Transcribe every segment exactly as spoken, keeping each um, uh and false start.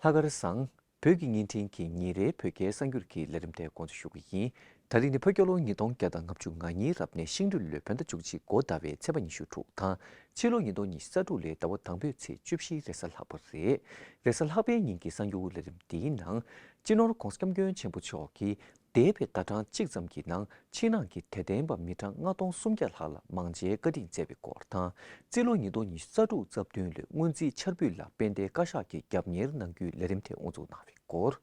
ལྷག་དཀར་བཟང་། བོད་ཀྱི་བརྙན་འཕྲིན་གྱི་ཉིན་རེའི་བོད་སྐད་གསར་འགྱུར་གྱི་ལས་རིམ་དེ་འགོ་འཛུགས་ཞུ་གི་ཡིན། ད་རིང་ནི་ཕོ་སྐྱོར་ལོ་ཉིས་སྟོང་བརྒྱ་དང་ལྔ་བཅུ་ང་གཉིས་རབ་གནས་ཤིང་སྦྲུལ་ལོའི་བོད་ཟླ་བཅུ་གཅིག་འགོ་ཟླ་བའི་ཚེས་པ་ཉི་ཤུ་དྲུག་དང་། ཕྱི་ལོ་ཉིས་སྟོང་ཉི་ཤུ་རྩ་དྲུག་ལོའི་ཟླ་བ་དང་པོའི་ཚེས་བཅུ་བཞི་རེས་གཟའ་ལྷག་པ་རེད། རེས་གཟའ་ལྷག་པའི་ཉིན་གྱི་གསར་འགྱུར་ལས་རིམ་འདིའི་ནང་། སྤྱི་ནོར་༧གོང་ས་༧སྐྱབས་མགོན་ཆེན་པོ་མཆོག་གིས་འདས་པའི་ཟླ་གྲངས་གཅིག་ཙམ་གྱི་ནང་ཕྱི་ནང་གི་དད་ལྡན་པ་མི་གྲངས་ལྔ་སྟོང་སུམ་བརྒྱ་ལྷག་ལ་མང་ཇའི་བཀའ་དྲིན་སྩལ་བའི་སྐོར་དང་། རྩིས་ལོ་ཉིས་སྟོང་ཉི་ཤུ་རྩ་དྲུག་རྩ་བདུན་ལོའི་སྔོན་རྩིས་འཆར་འབུལ་ལ་དཔལ་ལྡན་བཀའ་ཤག་གིས་རྒྱབ་གཉེར་གནང་རྒྱུའི་ལས་རིམ་དེ་དབུ་འཛུགས་གནང་བའི་སྐོར།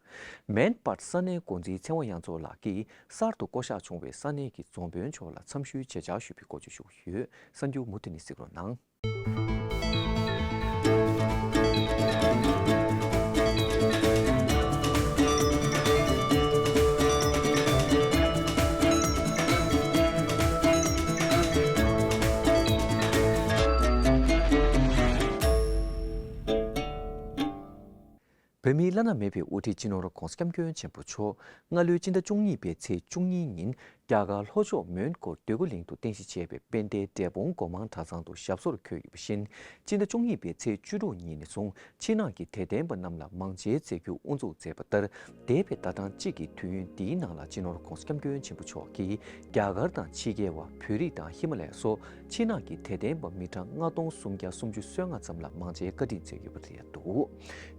མན་པཱར་ས་གནས་འགོ་འཛིན་ཚེ་དབང་དབྱངས་མཚོ་ལགས་ཀྱིས་གསར་དུ་བསྐོ་གཞག་བྱུང་བའི་ས་གནས་ཀྱི་རྫོང་དཔོན་མཆོག་ལ་འཚམས་ཞུའི་མཇལ་བཅར་ཞུས་པའི་སྐོར་བརྗོད་ཞུ་གི་ཡོད། གསར་འགྱུར་མུ་མཐུད་ནས་གཟིགས་རོགས་གནང་། བོད་མིའི་བླ་ན་མེད་པའི་དབུ་ཁྲིད་སྤྱི་ནོར་༧གོང་ས་༧སྐྱབས་མགོན་ཆེན་པོ་མཆོག་སྔ་ལོའི་སྤྱི་ཟླ་བཅུ་གཉིས་པའི་ཚེས་བཅུ་གཉིས་ཉིན་རྒྱ་གར་ལྷོ་ཕྱོགས་མོན་གྷོ་འདོད་རྒུ་གླིང་དུ་རྟེན་གཞི་བྱས་པའི་དཔལ་ལྡན་འབྲས་སྤུངས་སྒོ་མང་གྲྭ་ཚང་དུ་ཞབས་སོར་འཁོད་ཡོད་པ་བཞིན། སྤྱི་ཟླ་བཅུ་གཉིས་པའི་ཚེས་བཅུ་དྲུག་ཉིན་ནས་བཟུང་ཕྱི་ནང་གི་དད་ལྡན་པ་རྣམས་ལ་མང་ཇའི་མཛད་རྒྱུ་དབུ་འཛུགས་མཛད་པ་ལྟར། འདས་པའི་ཟླ་གྲངས་གཅིག་གི་དུས་ཡུན་འདིའི་ནང་ལ་སྤྱི་ནོར་༧གོང་ས་༧སྐྱབས་མགོན་ཆེན་པོ་མཆོག་གིས་རྒྱ་གར་དང་ཕྱི་རྒྱལ་བ། བོད་རིགས་དང་ཧི་མ་ལ་ཡ་སོགས་ཕྱི་ནང་གི་དད་ལྡན་པ་མི་གྲངས་ལྔ་སྟོང་སུམ་བརྒྱ་སུམ་ཅུ་སོ་ལྔ་ཙམ་ལ་མང་ཇའི་བཀའ་དྲིན་སྩལ་ཡོད་པ་རེད་འདུག་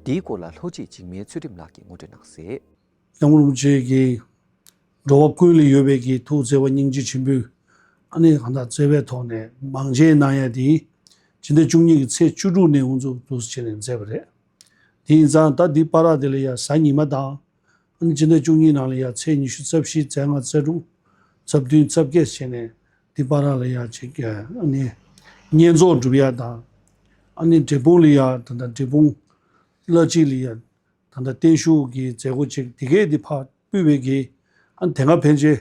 འདིའི་སྐོར་ལ་ལྷོ་སྤྱི་འཇིགས་མེད་ཚུལ་ཁྲིམས་ལགས་ཀྱིས་ངོ་སྤྲོད་གནང་གསལ། སྐྱབས་མགོན་རིན་པོ་ཆེ་གིས་འགྲོ་བ་ཀུན་ལ་ཡོད་པའི་གི་ཐུགས་བརྩེ་བ་སྙིང་རྗེ་ཆེན་པོས་ཨ་ནི་གང་ལྟར་བརྩེ་བའི་ཐོག་ནས་མང་ཇའི་གནང་ཡ་དེ་སྤྱི་ཟླ་བཅུ་གཉིས་ཀྱི་ཚེས་བཅུ་དྲུག་ནས་དབུ་འཛུགས་འདུག་སེ་བྱས་ནས་མཛད་པ་རེད། དེ་ཡིན་ཙང་ད་འདི་བར་དེ་ལ་ཡ་གཟའ་ཉི་མ་དང་ཨ་ནི་སྤྱི་ཟླ་བཅུ་གཉིས་ནང་ལ་ཡ་ཚེས་ཉི་ཤུ་རྩ་བཞི་རྩ་ལྔ་རྩ་དྲུག་རྩ་བདུན་རྩ་བརྒྱད་བྱས་ནས་འདི་བར་ལ་ཡ་ཅིག་ཨ་ནི་བསྙེན་རྫོགས་སྒྲུབ་ཡ་དང་ཨ་ནི་འབྲས་སྤུངས་ལ་ཡ་ད་ལྟ་འབྲས་སྤུངས་བླ་སྤྱི་ལ་ཡ། ད་ལྟ་བརྟན་བཞུགས་ཀྱི་མཛད་སྒོ་ཅིག་དེ་གས་དེ་ཕར་ཕུལ་བའི་གི་ཨ་ནི་དེ་སྔ་ཕན་ཆད་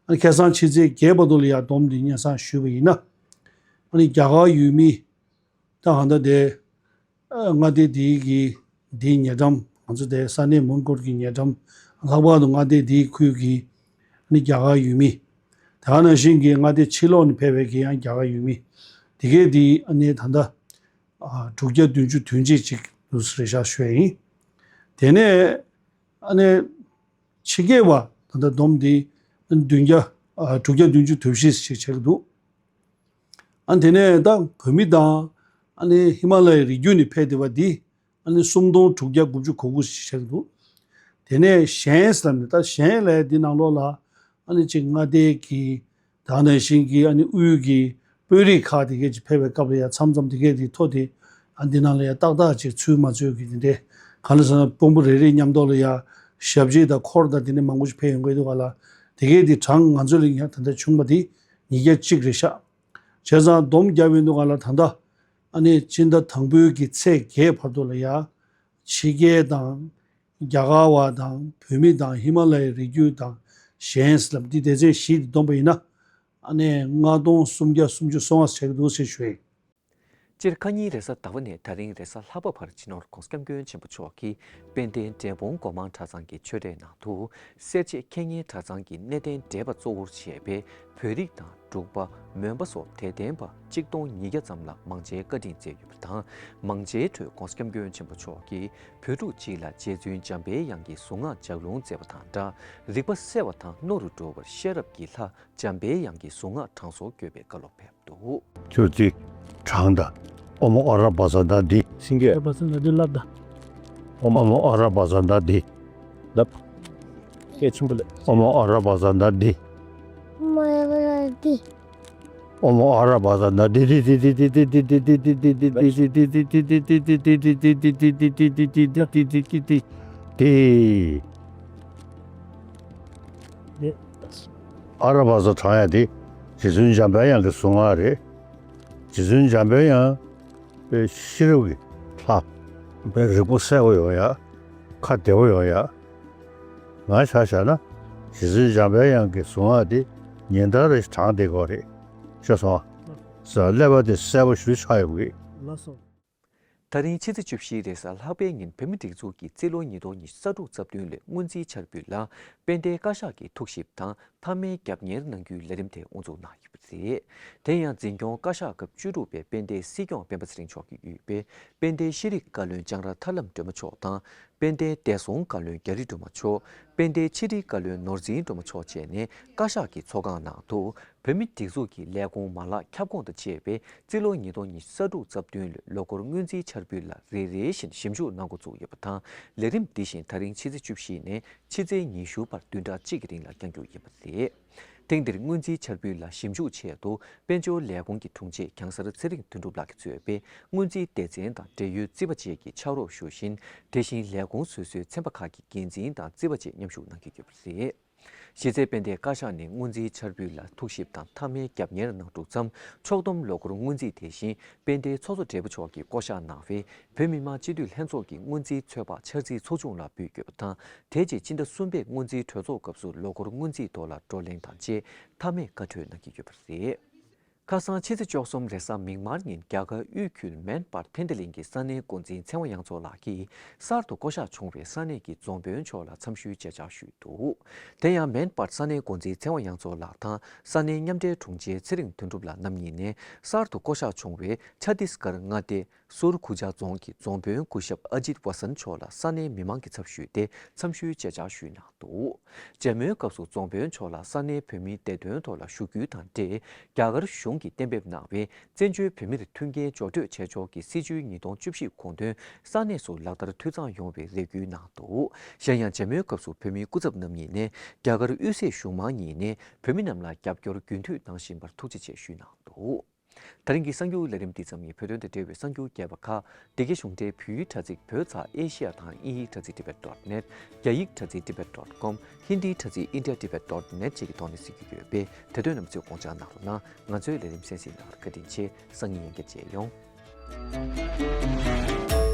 ཨ་ནི་ཁ་སང་ཕྱི་ཚེས་བརྒྱད་བར་དུ་ལ་ཡ་སྡོམ་འདི་སྙན་སེང་ཞུས་པ་ཡིན་ན། ཨ་ནི་རྒྱ་གར་ཡུལ་མི་ད་གང་ལྟར་དེ་ཨ་མངའ་སྡེ་དེའི་གི་དེའི་ཉེ་འགྲམ་ང་ཚོ་དེ་ས་གནས་མོན་གྷོ་གི་ཉེ་འགྲམ་ལྷག་པར་དུ་མངའ་སྡེ་དེའི་ཁུལ་གྱི་ཨ་ནི་རྒྱ་གར་ཡུལ་མི་དེ་ག་ནང་བཞིན་གྱི་མངའ་སྡེ་ཕྱི་ལོགས་ནས་ཕེབས་པའི་གི་ཡང་རྒྱ་གར་ཡུལ་མི་དེ་གས་དེ་ཨ་ནི་ད་ལྟ། ཨ་དྲུག་བརྒྱ་བདུན་ཅུ་དོན་གཅིག་ཅིག་འདུག་སེ་རེད་ཤག་ཞུ་ཡ་ཡིན། དེ་ནས་ཨ་ནི་ཕྱི་རྒྱལ་བ་ད་ལྟ་བསྡོམས་ཏེ་བདུན་བརྒྱ་ཨ་དྲུག་བརྒྱ་བདུན་ཅུ་དོན་བཞི་ཞིག་ཆགས་ཀྱི་འདུག་ཨ་དེ་ནས་ད་བོད་མི་དང་ཨ་ནི་ཧི་མ་ལ་ཡའི་རི་རྒྱུད་ནས་ཕེབས་བསྡད་པ་འདི་ཨ་ནི་སུམ་སྟོང་དྲུག་བརྒྱ་དགུ་བཅུ་གོ་དགུ་ཞིག་ཆགས་ཀྱི་འདུག་དེ་ནས་གཞན་ཟེར་ནས་ད་གཞན་ལ་འདི་ནང་ལོགས་ལ་ཨ་ནི་ཅིག་མངའ་སྡེ་གི་ད་ག་ནང་བཞིན་གྱི་ཨ་ནི་དབུས་ཀྱི་དཔོན་རིགས་ཁག་དེ་གས་ཀྱི་ཕེབས་པའི་སྐབས་ལ་ཡང་མཚམས་མཚམས་དེ་གས་དེ་ཐོ་དེ་ཨ་འདི་ནང་ལ་ཡང་ཏག་ཏག་ཅིག་ཚུད་མ་ཚུད་ཀྱི་དེ་འདྲའི་ག་ལ་ཟེར་ན་དཔོན་པོ་རེ་རེའི་མཉམ་དུ་ལ་ཡང་ཞབས་རྗེས་དང་འཁོར་དང་དེ་འདྲའི་མང་པོ་ཞིག་ཕེབས་ཡོང་གི་འདུག་ག་ལ། དེ་གས་དེ་གྲངས་ང་ཚོ་ལ་ཡང་ད་ལྟ་བྱུང་བ་དེ་ཉིས་བརྒྱ་གཅིག་རེད་ཤག་བྱས་ཙང་བསྡོམས་བརྒྱབ་ཡོང་དུས་ག་ལ་ད་ལྟ་ཨ་ནི་སྤྱི་ཟླ་དང་པོའི་གི་ཚེས་བརྒྱད་བར་དུ་ལ་ཡང་ཕྱི་རྒྱལ་དང་། རྒྱ་གར་བ་དང་བོད་མི་དང་ཧི་མ་ལ་ཡའི་རི་རྒྱུད་དང་གཞན་ལབ་འདི་སྡེ་ཚན་བཞི་འདི་བསྡོམས་པ་ཡིན་ན་ཨ་ནི་ལྔ་སྟོང་སུམ་བརྒྱ་སུམ་ཅུ་སོ་ལྔ་ཆགས་ཀྱི་འདུག་ཟེར་ཞུ་ཡིན། སྤྱིར་ཁ་ཉིན་རེས་གཟའ་ཟླ་བ་ནས་ད་རིང་རེས་གཟའ་ལྷག་པ་བར་སྤྱི་ནོར་༧གོང་ས་༧སྐྱབས་མགོན་ཆེན་པོ་མཆོག་གིས་དཔལ་ལྡན་འབྲས་སྤུངས་སྒོ་མང་གྲྭ་ཚང་གི་ཆོས་གྲྭའི་ནང་དུ་སེར་བྱེས་ཁེ་ཉེན་གྲྭ་ཚང་གི་གནས་བརྟན་བགྲེས་པ་གཙོ་བོར་བྱས་པའི་བོད་རིགས་དང་འབྲུག་པ། མོན་པ་སོགས་དད་ལྡན་པ་གཅིག་སྟོང་ཉིས་བརྒྱ་ཙམ་ལ་མང་ཇའི་བཀའ་དྲིན་སྩལ་ཡོད་པ་དང་། མང་ཇའི་ཁྲོད་༧གོང་ས་༧སྐྱབས་མགོན་ཆེན་པོ་མཆོག་གིས་བོད་ཕྲུག་གཅིག་ལ་རྗེ་བཙུན་འཇམ་དཔལ་དབྱངས་ཀྱི་གཟུངས་སྔགས་ལྗགས་ལུང་བསྩལ་བ་དང་སྦྲགས། རིག་པ་གསལ་བ་དང་རྣོ་རུ་འགྲོ་བར་ཤེས་རབ་ཀྱི་ལྷ་འཇམ་དཔལ་དབྱངས་ཀྱི་གཟུངས་སྔགས་གྲངས་སུ་བཀོད་པའི་བཀའ་སློབ་ཕེབས་འདུག་ཁྱོད་ཀྱིས་གྲངས་དང་། ཨོཾ་ཨ་ར་བཛྲ་ན་དྷཱིཿ་སེང་གེ་ཨ་ར་བཛྲ་ན་དྷཱིཿ་ལབ་དང་། ཨོཾ་ཨ་ར་བཛྲ་ན་དྷཱིཿ་ལབ། སྐད་ཆེན་པོ་ལབ། ཨོཾ་ཨ་ར་བཛྲ་ན་དྷཱིཿ་ཨོཾ་ཨ་ར་བཛྲ་ན་དྷཱིཿ་དྷཱིཿ་དྷཱིཿ་ཨ་ར་བཛྲ་གྲངས་ཡ་དེ་རྗེ་བཙུན་འཇམ་དཔལ་དབྱངས་ཀྱི་གཟུངས་སྔགས་རེད། རྗེ་བཙུན་འཇམ་དཔལ་དབྱངས་པའི་ཤེས་རབ་ཀྱི་ལྷ། པའི་རིག་པ་གསལ་པོ་ཡོང་ཡ། ཁ་བདེ་པོ་ཡོང་ཡ། ང་ཆ་བཞག་ན་རྗེ་བཙུན་འཇམ་དཔལ་དབྱངས་ཀྱི་གཟུངས་སྔགས་དེ་ཉིན་ལྟར་རེ་བཞིན་བགྲངས་བསྡད་དགོས་རེད། ཤེས་སོང་ཨ། ཀླད་པ་དེ་གསལ་པོ་ཞེ་པོ་ཆགས་ཡོང་གི། ལགས་སོ། ད་རིང་ཕྱི་ཚེས་བཅུ་བཞི་རེས་གཟའ་ལྷག་པའི་ཉིན་བོད་མིའི་སྒྲིག་འཛུགས་ཀྱི་རྩིས་ལོ་ཉིས་སྟོང་ཉི་ཤུ་རྩ་དྲུག་རྩ་བདུན་ལོའི་སྔོན་རྩིས་འཆར་འབུལ་ལ་དཔལ་ལྡན་བཀའ་ཤག་གིས་ཐུགས་ཞིབ་དང་མཐའ་མའི་རྒྱབ་གཉེར་གནང་རྒྱུའི་ལས་རིམ་དེ་དབུ་འཛུགས་གནང་ཡོད་པ་རེད། དེ་ཡང་འཛིན་སྐྱོང་བཀའ་ཤག་སྐབས་བཅུ་དྲུག་པའི་དཔལ་ལྡན་སྲིད་སྐྱོང་སྤེན་པ་ཚེ་རིང་མཆོག་གིས་དབུས་པའི་དཔལ་ལྡན་ཤེས་རིག་བཀའ་བློན་ལྕང་ར་ཐར་ལམ་སྒྲོལ་མ་མཆོག་དང་། དཔལ་ལྡན་བདེ་སྲུང་བཀའ་བློན་རྒྱ་རི་སྒྲོལ་མ་མཆོག་དཔལ་ལྡན་ཕྱི་དྲིལ་བཀའ་བློན་ནོར་འཛིན་སྒྲོལ་མ་མཆོག་བཅས་ནས་བཀའ་ཤག་གི་ཚོགས་ཁང་ནང་དུ། བོད་མིའི་སྒྲིག་འཛུགས་ཀྱི་ལས་ཁུངས་མ་ལག་ཁྱབ་ཁོངས་དང་བཅས་པའི་རྩིས་ལོ་ཉིས་སྟོང་ཉི་ཤུ་རྩ་དྲུག་རྩ་བདུན་ལོའི་ལོ་འཁོར་སྔོན་རྩིས་འཆར་འབུལ་ལ་རེ་རེ་བཞིན་ཞིབ་འཇུག་གནང་འགོ་བཙུགས་ཡོད་པ་དང་། ལས་རིམ་འདི་བཞིན་ད་རིང་ཕྱི་ཚེས་བཅུ་བཞི་ནས་ཕྱི་ཚེས་ཉི་ཤུ་བར་བདུན་ཕྲག་གཅིག་གི་རིང་ལ་བསྐྱང་རྒྱུ་ཡིན་པ་རེད། ཐེངས་འདིར་སྔོན་རྩིས་འཆར་འབུལ་ལ་ཞིབ་འཇུག་ཆེད་དུ་དཔལ་འབྱོར་ལས་ཁུངས་ཀྱི་དྲུང་ཆེ་གྱང་གསར་ཚེ་རིང་དོན་གྲུབ་ལགས་ཀྱིས་གཙོས་པའི་སྔོན་རྩིས་སྡེ་ཚན་དང་འབྲེལ་ཡོད་རྩིས་པ་བཅས་ཀྱིས་ཕྱག་རོགས་ཞུ་བཞིན། དེ་བཞིན་ལས་ཁུངས་སོ་སོའི་ཚན་པ་ཁག་གི་འགན་འཛིན་དང་རྩིས་པ་བཅས་མཉམ་ཞུགས་གནང་གི་ཡོད་པ་རེད། གཞི་རྩའི་དཔལ་ལྡན་བཀའ་ཤག་ནས་སྔོན་རྩིས་འཆར་འབུལ་ལ་ཐུགས་ཞིབ་དང་མཐའ་མའི་རྒྱབ་གཉེར་གནང་གྲུབ་མཚམས། ཕྱོགས་བསྡོམས་ལོ་འཁོར་སྔོན་རྩིས་དེ་བཞིན་དཔལ་ལྡན་ཚོགས་གཙོ་སྦྲེལ་པོ་མཆོག་གིས་བསྐོ་གཞག་གནང་བའི་བོད་མི་མང་སྤྱི་འཐུས་ལྷན་ཚོགས་ཀྱི་སྔོན་རྩིས་ཚོད་དཔག་འཆར་རྩིས་ཚོགས་ཆུང་ལ་འབུལ་དགོས་པ་དང་། དེ་རྗེས་སྤྱི་ཟླ་གསུམ་པའི་སྔོན་རྩིས་གྲོས་ཚོགས་སྐབས་སུ་ལོ་འཁོར་སྔོན་རྩིས་ཐོག་ལ་བགྲོ་གླེང་དང་བཅས་མཐའ་མའི་བཀའ་འཁྲོལ་གནང་གི་ཡོད་པ་རེད། ཁ་སང་ཕྱི་ཚེས་བཅུ་གསུམ་རེས་གཟའ་མིག་དམར་ཉིན་རྒྱ་གར་དབུས་ཁུལ་མན་སྤར་ཐེན་ཏ་གླིང་གི་ས་གནས་འགོ་འཛིན་ཚེ་དབང་དབྱངས་མཚོ་ལགས་ཀྱིས་གསར་དུ་བསྐོ་གཞག་བྱུང་བའི་ས་གནས་ཀྱི་རྫོང་དཔོན་མཆོག་ལ་འཚམས་ཞུའི་མཇལ་བཅར་ཞུས་འདུག་དེ་ཡང་མན་སྤར་ས་གནས་འགོ་འཛིན་ཚེ་དབང་དབྱངས་མཚོ་ལགས་དང་ས་གནས་མཉམ་འབྲེལ་དྲུང་ཆེ་ཚེ་རིང་དོན་གྲུབ་ལགས་རྣམ་གཉིས་ནས་གསར་དུ་བསྐོ་གཞག་བྱུང་བའི་ཆ་ཏིས་གར་མངའ་སྡེ་སུར་ཁུ་ཇཱ་རྫོང་གི་རྫོང་དཔོན་སྐུ་ཞབས་ཨ་ཇིད་ཝ་སན་མཆོག་ལ་ས་གནས་མི་མང་གི་ཚབ་ཞུས་ཏེ་འཚམས་ཞུའི་མཇལ་བཅར་ཞུས་གནང་འདུག་མཇལ་མོལ་སྐབས་སུ་རྫོང་དཔོན་མཆོག་ལ་ས་གནས་བོད་མིའི་བདེ་དོན་ཐོག་ལ་ཞུ་སྐུལ་དང་འབྲེལ། རྒྱ་གར་གཞུང་གིས་གཏན་འབེབས་གནང་བའི་བཙན་བྱོལ་བོད་མིར་མཐུན་རྐྱེན་སྦྱོར་སྤྲོད་བྱེད་ཕྱོགས་ཀྱི་སྲིད་བྱུས་ཉིས་སྟོང་བཅུ་བཞི་དགོངས་དོན་ས་གནས་སུ་ལག་བསྟར་འཐུས་ཚང་ཡོང་བའི་རེ་སྐུལ་གནང་འདུག་གཞན་ཡང་མཇལ་མོལ་སྐབས་སུ་བོད་མིའི་སྐུ་ཚབ་རྣམ་གཉིས་ནས་རྒྱ་གར་དབུས་སའི་གཞུང་མང་གཉིས་ནས་བོད་མི་རྣམས་ལ་རྒྱབ་སྐྱོར་རྒྱུན་མཐུད་གནང་བཞིན་པར་ཐུགས་རྗེ་ཆེ་ཞུས་གནང་འདུག་ད་རིང་གི་གསར་འགྱུར་ལས་རིམ་འདི་ཙམ་ཡིན། བོད་དོན་དང་འབྲེལ་བའི་གསར་འགྱུར་རྒྱས་པ་ཁག་འདི་གའི་གཞུང་འབྲེལ་བོད་ཡིག་དྲ་ཚིགས་བོད་ཚགས་ཨེ་ཤི་ཡ་དང་དབྱིན་ཡིག་དྲ་ཚིགས་tibet dot net། རྒྱ་ཡིག་དྲ་ཚིགས་tibet dot com། ཧིན་དིའི་དྲ་ཚིགས་india tibet dot net བཅས་ཀྱི་ཐོག་ནས་གཟིགས་རྒྱུ་ཡོད་པས། དེ་དོན་རྣམས་ཚོས་དགོངས་འཇགས་གནང་རོགས་གནང་། ང་ཚོའི་ལས་རིམ་གསན་གཟིགས་གནང་བར་བཀའ་དྲིན་ཆེ། སང་ཉིན་ཡང་བསྐྱར་མཇལ་ཡོང་།